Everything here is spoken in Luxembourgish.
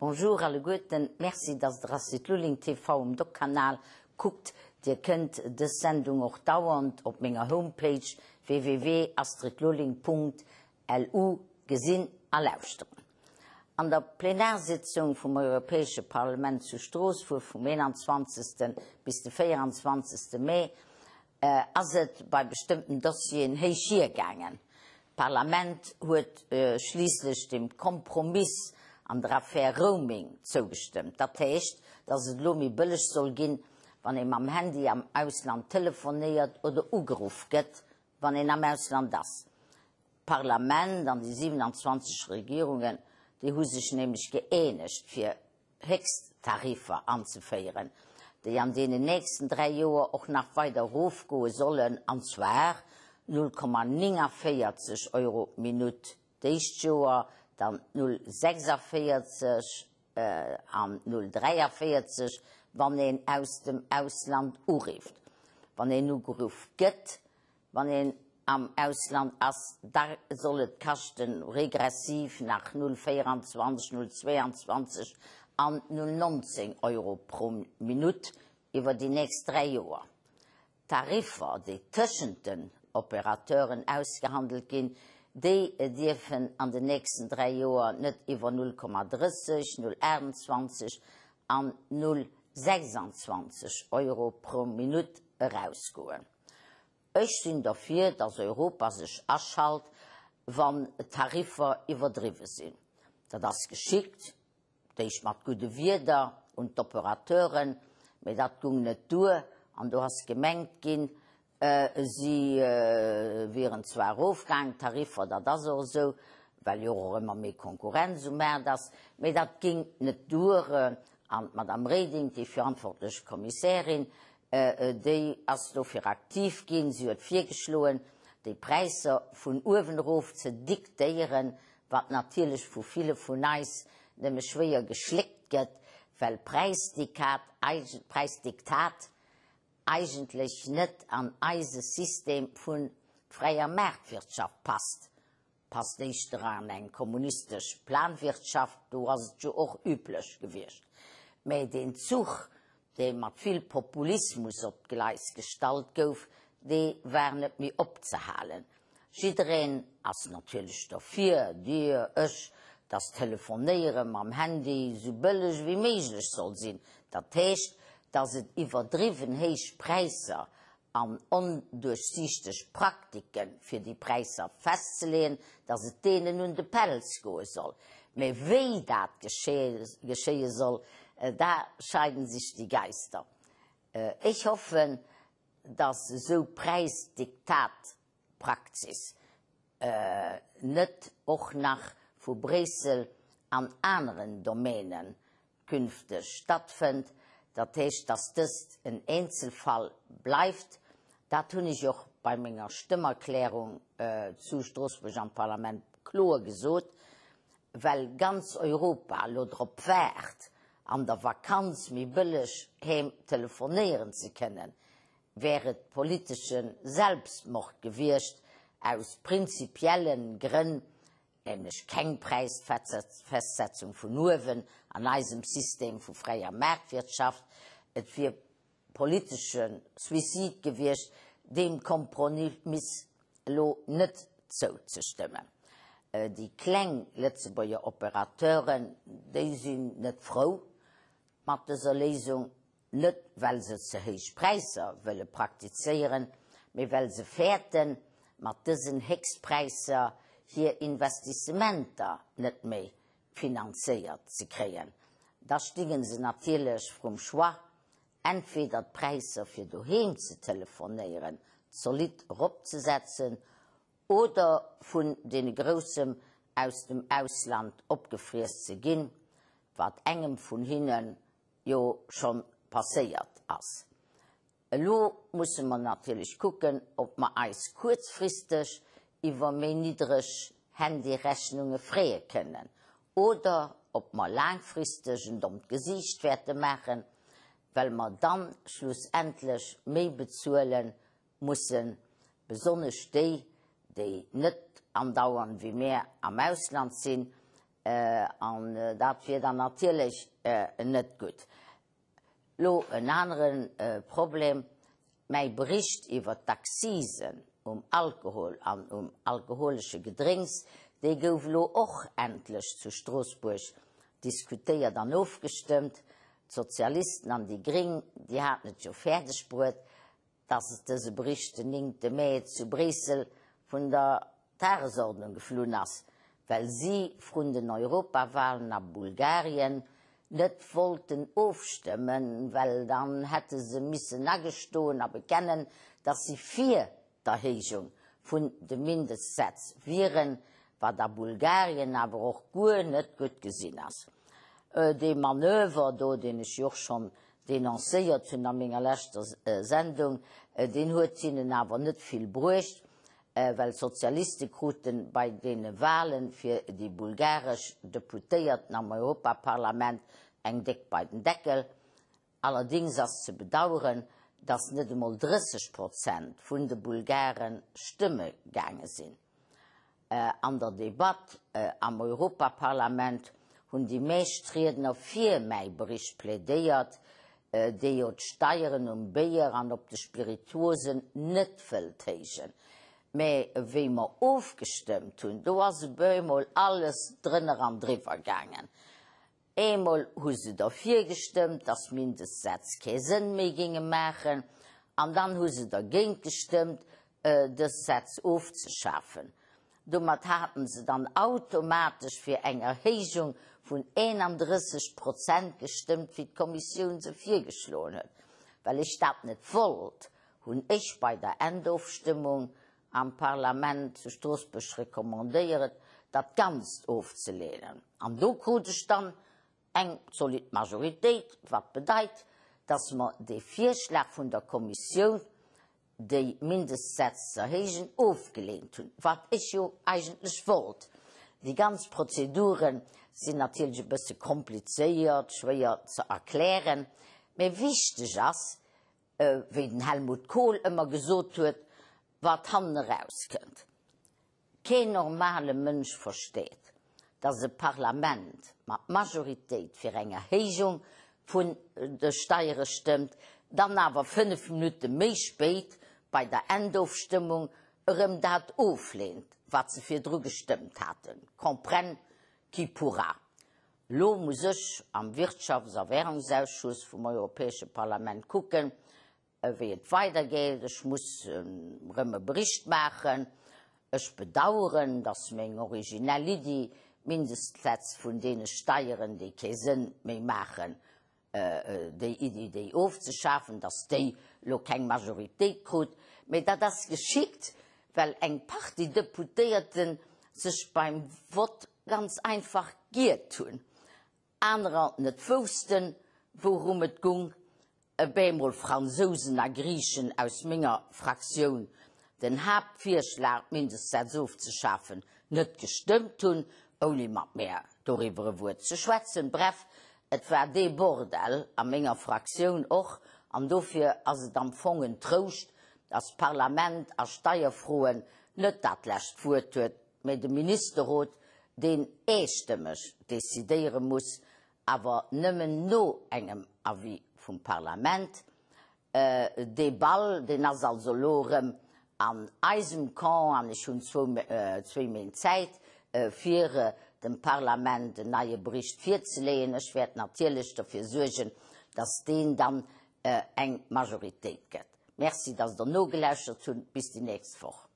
Bonjour alleguerten, Merci dass der Astrid Lulling TV um Doc-Kanal kuckt. Dir kënnt dës Sendung och dauernd op menger Homepage www.astridlulling.lu gesinn a lauschteren. An der Plenarsitzung vum Europäesche Parlement zu Stroossbuerg vum 21. bis de 24. Mee ass et bei bestëmmten Dossieren héich hiergaangen. D'Parlament huet schliisslech dem Kompromiss an der Affär Roaming zougestëmmt. Dat heescht, datt et elo méi bëlleg soll ginn, wann ee mam Handy am Ausland telefonéiert oder ugeruff gëtt, wann een am Ausland ass. D'Parlament an déi 27 Regierungen, déi hu sech nämlech gëeenegt, fir Héchsttariffer anzeféieren, déi an deenen nächsten 3 Joer och nach weider erofgoe sollen, an zwar 0,49 Euro d'Minutt d'éischt Joer, dann 0,46 an 0,43, wann een aus dem Ausland urifft. Wann een ugeruff gëtt, Wann een am Ausland ass, da soll et kaschten, regressiv nach 0,24, 0,22 an 0,19 Euro pro Minutt iwwer déi nächst 3 Joer. D'Tariffer, déi tëschent den Operateuren ausgehandelt ginn, déi dierfen an den nächsten 3 Joer net iwwer 0,30, 0,28 an 0,26 Euro pro Minutt erausgoen. Ech sinn derfir, dass Europa sech aschalt, wann d'Tariffer iwwerdriwwe sinn. Dat ass geschickt, d'éischt mat gudde Wierder un d'Operateuren, mee dat gung net duer an do ass gemengt ginn, si wieren zwar erofgaangen, d'Tariffer, dat ass och esou, well jo och ëmmer méi Konkurrenz um Maart ass, mee dat ging net duer an d'Madame Reding, déi verantwortlech Kommissärin, Déi ass dofir aktiv ginn. Si huet virgeschloen, déi Präisser vun uewen erof ze diktéieren, wat natierlech vu ville vun eis nëmme schwéier geschléckt gëtt, well Präisdiktat eigentlech net an eise System vu fräier Maartwirtschaft passt. Passt éischter an eng kommunistesch Planwirtschaft, do ass et jo och üblech gewiescht. Mä deen Zuch, dee mat vill Populismus op d'Gleis gestallt gouf, dee war net méi opzehalen. Jiddereen ass natierlech derfir, dir, ech, dass Telefonéiere mam Handy sou bëlleg wéi méiglech soll sinn. Dat heescht, dass et iwwerdriwwen héich Präisser an onduerchsiichteg Praktiken, fir déi Präisser festzeleeën, datt et deenen un de Pelz goe soll. Mä wéi dat geschéie soll, da scheiden sech déi Geister. Ech hoffen, datt esou Präisdiktatpraxis net och nach vu Bréissel an aneren Domänen künfteg stattfënnt, dat heescht, dass dëst en Eenzelfall bleift. Dat hunn ech och bei menger Stëmmerklärung zu Stroossbuerg am Parlament kloer gesot, well ganz Europa elo drop waart, an der Vakanz méi bëlleg heem telefonéieren ze kënnen, wär et politesche Selbstmord gewiescht, aus prinzipielle Grënn nämlech keng Präisfestsetzung vun uewen an eisem System vu fräier Maartwirtschaft. Et wier politesche Suicide gewiescht, deem Kompromiss elo net zouzestëmmen. Déi kleng Lëtzebuerger Operateuren, déi sinn net frou mat dëser Léisung. Net well se ze héich Präisser wëlle praktizéieren, mee well se fäerten, mat dësen Héchstpräisser hir Investissementer net méi finanzéiert ze kréien. Da stinge se natierlech vrum Choix, entweder d'Präisser fir doheem ze telefonéieren zolidd eropzesetzen oder vun deene Groussem aus dem Ausland opgefriess ze ginn, wat engem vun hinne jo schonn passéiert ass. Elo musse mer natierlech kucken, ob mer eis kuerzfristeg iwwer méi niddreg Handyrechnunge freeë kënnen oder ob mer laangfristeg en dommt Gesiicht wäerte maachen, well mer dann schlussendlech méi bezuele mussen, besonnesch déi, déi net andauernd wéi mär am Ausland sinn. An dat wier dann natierlech net gutt. Lo en anere Problem, Mäi Bericht iwwert d'Accisen um Alkohol an um alkoholesche Gedrénks, dee gouf elo och endlech zu Stroossbuerg diskutéiert an ofgestëmmt. D'Sozialisten an déi Gring, déi haten et jo fäerdeg bruet, dass dëse Bericht den néngte Mä zu Bréissel vun der Tagesordnung geflunn ass, well si vrun den Europawahlen a Bulgarien net wollten ofstëmmen, well dann hätte se missen agestoen a bekennen, dass si fir d'Erhéijung vun de Mindestsätz wieren, wat a Bulgarien awer och guer net gutt gesinn ass. Dee Manöver do, deen ech jo och schonn denoncéiert hunn a menger leschter Sendung, deen huet hinnen awer net vill bruecht, well d'Sozialiste krute bei deene Wahle fir déi bulgaresch Deputéierten am Europaparlament eng déck bei den Deckel. Allerdéngs ass ze bedaueren, datt net emol 30 Prozent vun de Bulgare stëmme gaange sinn. An der Debatt am Europaparlament hunn déi meescht Riedner fir mäi Bericht plädéiert, dee jo d'Steieren um Béier an op de Spirituosen net wëllt héijen. Mä wéi mer ofgestëmmt hunn, do ass op eemol alles drënner an driwwer gaangen. Eemol hu se derfir gestëmmt, dass Mindestsätz kee Sënn méi géinge maachen, an dann hu se dergéint gestëmmt, dës Sätz ofzeschafen. Domat haten se dann automatesch fir eng Erhéijung vun 31 Prozent gestëmmt, wéi d'Kommissioun se virgeschloen huet. Well ech dat net wollt, hunn ech bei der Endofstëmmung am Parlament zu Stroossbuerg recommandéiert, dat Ganzt ofzeleenen. An do krut ech dann eng zolidd Majoritéit, wat bedeit, dass mer dee Virschlag vun der Kommissioun, déi Mindestsätz z'erhéijen, ofgeleent hunn, wat ech jo eigentlech wollt. Déi ganz Prozedure sinn natierlech e bësse komplizéiert, schwéier ze erklären, mä wichteg ass, wéi den Helmut Kohl ëmmer gesot huet, wat hannen erauskënnt. Keen normale Mënsch versteet, datt e Parlament mat Majoritéit fir eng Erhéijung vun de Steiere stëmmt, dann awer 5 Minutte méi spéit bei der Endofstëmmung erëm dat ofleent, wat se virdru gestëmmt haten. Comprenne qui pourra. Elo muss ech am Wirtschafts a Währungsausschuss vum Europäesche Parlament kucken, wéi et weidergeet. Ech muss erëm e Bericht maachen. Ech bedauern, dass meng originell Iddi, d'Mindestsätz vun deene Steieren, déi kee Sënn méi maachen, déi Iddi, déi ofzeschafen, dass déi elo keng Majoritéit krut. Mee dat ass geschickt, well eng Partie Deputéierte sech beim Vott ganz einfach giert hunn, anerer net woussten, wourum et gung, e bemol Fransousen a Griichen aus menger Fraktioun den Haaptvirschlag, d'Mindestsätz ofzeschafen, net gestëmmt hunn, ouni mat mär doriwwer e Wuert ze schwätzen. Bref, et war dee Bordell a menger Fraktioun och, an dofir ass et am Fong en Trouscht, dass d'Parlament a Steierfroen net dat lescht Wuert huet, mä de Ministerrot, deen eestëmmeg decidéiere muss, awer nëmmen no engem Avis vum Parlament. Dee Ball, deen ass also elo erëm an eisem Camp an ech hunn zwou Méint Zäit, fir dem Parlament en neie Bericht virzeleeën. Ech wäert natierlech derfir suergen, dass deen dann eng Majoritéit gëtt. Merci, dass Der nogelauschtert hunn. Bis déi nächst Woch.